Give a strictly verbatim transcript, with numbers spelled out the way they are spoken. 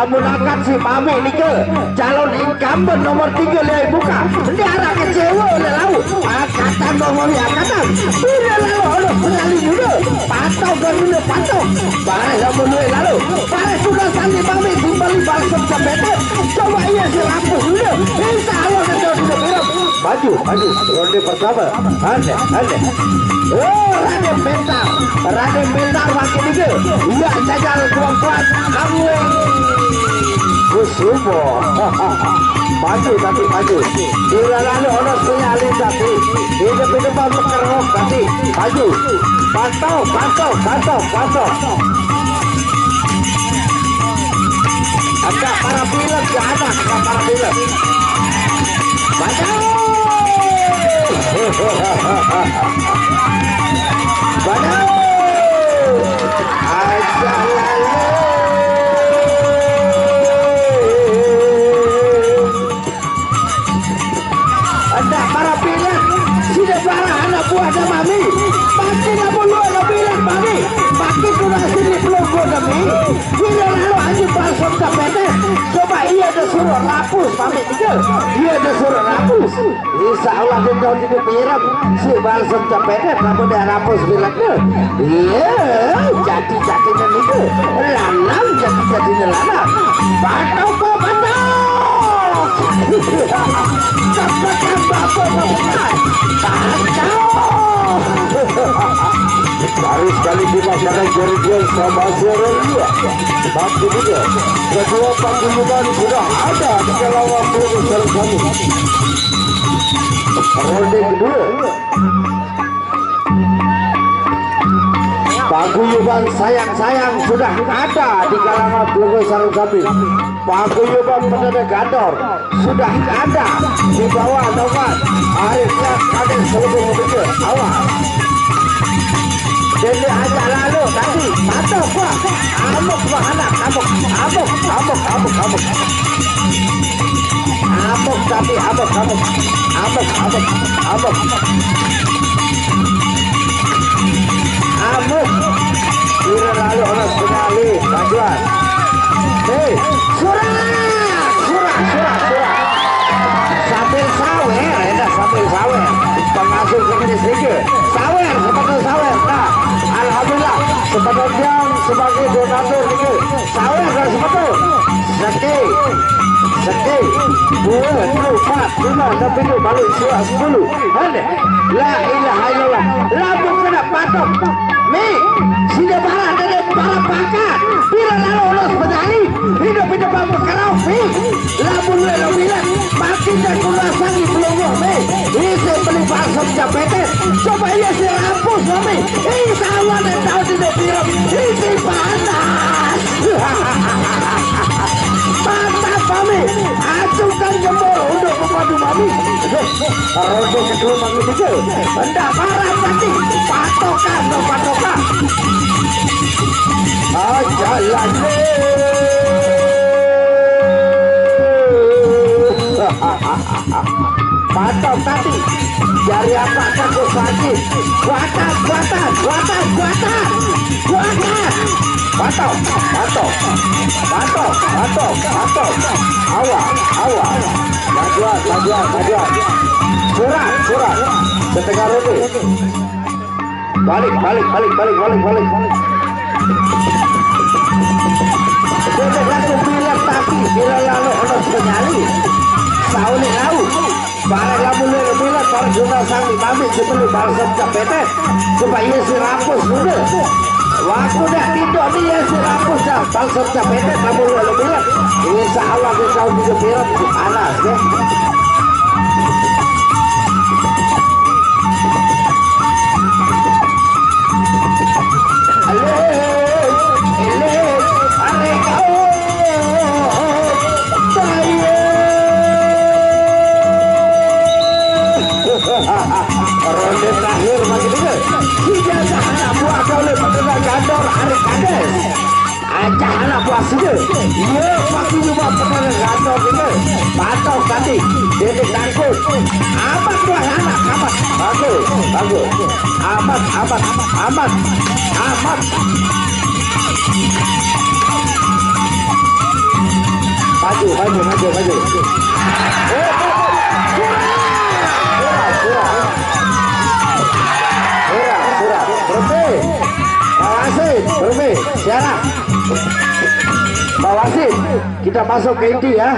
Menggunakan si Mami nike, calon incumbent nomor tiga liai buka. Dia anak kecewa oleh lau. Angkatan Bang Mami angkatan. Bila lalu oleh penyali dulu. Patau garuda patau. Bareh lalu duit lalu. Bareh sudah sandi Mami timbali balsem capete. Coba ia si rapuh dulu. Insya Allah kata sudah bilang. Maju, maju. Ronde pertama. Aneh, aneh. Oh, Raden Bentar. Raden Bentar makin ide. Ia jajar kuat-kuat. Amwing. Kusumo. Maju, tapi maju. Tidak lalu orang punya alih, tapi. Hidup-hidupan pekerok, tapi. Maju. Pantau, pantau, pantau, pantau. Ada para pilot, ya ada, ada para pilot. Pantau. Pantau. Aja lalu. Ada para pilot, sida para anak buah dan mami. Pasti nak bulu ada pilot mami. Pasti sudah sini pelunggu demi. Bila lalu anjing palsu tak pete. Coba ia ada suruh rapus mami tiga. Ia ada suruh rapus. Insya Allah dia tahu tidak piram. Si balsem tak pete, kamu dah rapus pilotnya. Iya, jati-jatinya niku. Lanang jati-jatinya lanang. Patau kok patau. Cepat tambah kok patau. Patau. Baru sekali di masyarakat Jeridian sama suara dia. Bagi juga. Kedua paguyuban sudah ada di dalam waktu besar kami. Ronde kedua. Paguyuban sayang-sayang sudah ada di kalangan keluarga Sarung Sapi. Paguyuban Pendana Gandor sudah ada di bawah naungan Arifnya Kadek Selubung Betul. Awas. Dende aja lalu tadi. Mantap, wah. Amuk, wah, anak. Amuk, amuk, amuk, amuk, amuk. Amuk, tapi amuk, amuk. Amuk, amuk, amuk. Amuk. Kira lalu orang sekali. Majuan. Hei, surat, surat, surat, surat. Sambil sawer, enak sambil sawer. Pengasuh ke Mesir. Sawer, seperti sawer. Nah, alhamdulillah. Sebenarnya sebagai donatur ini. Sawer, kalau seperti. Seke, seke. Dua, tiga, empat, lima, enam, tujuh, balik, surat, sepuluh. Mana? La ilaha illallah. Lambung kena patok. Mi, sida barang dari para pakat. Bila lalu ulos penari, hidup-hidup apa kerau, Mi. Lambung lelo bilang, makin dan kulasang di pelungguh, Mi. Isi beli balsam capete. Coba ia si rampus, Mi. Insya Allah dan tahu tidak bilang. Isi panas. Mantap, Mami. Acungkan jempol untuk pemadu Mami. Ronde kedua Mami tiga. Hendak parah mati. Patokan, patokan. Ah, jalan. Patok tadi. Jari apa takut sakit? Kuatan, kuatan, kuatan, kuatan. Kuatan. Patok, patok. Patok, patok, patok. Awak, awak. Majuan, majuan, majuan. Surat, surat. Setengah ronde. Balik, balik, balik, balik, balik, balik. Dia langsung bilang tapi bila lalu ono penyali. Sauli lau. Barang lamun lu bilang barang jumlah sang mami sebelum barang sabda pete. Coba iya si rapus dulu. Waktu dah tidur dia si rapus dah barang sabda pete kamu lu bilang. Insya Allah kita bisa bilang panas ya. Ronde terakhir bagi dia. Tiga anak buah kau le pada gandor arik kades. Acah anak buah sida. Iya, pasti juga pernah rasa kita. Patau tadi. Dia takut. Amat buah anak, amat. Bagus, bagus. Amat, amat, amat. Amat. Maju, maju, maju, maju. Eh, eh, eh. Kurang, kurang. Kurang, kurang. Berhenti. Pak Wasit, berhenti. Siaran. Pak Wasit, kita masuk ke inti ya.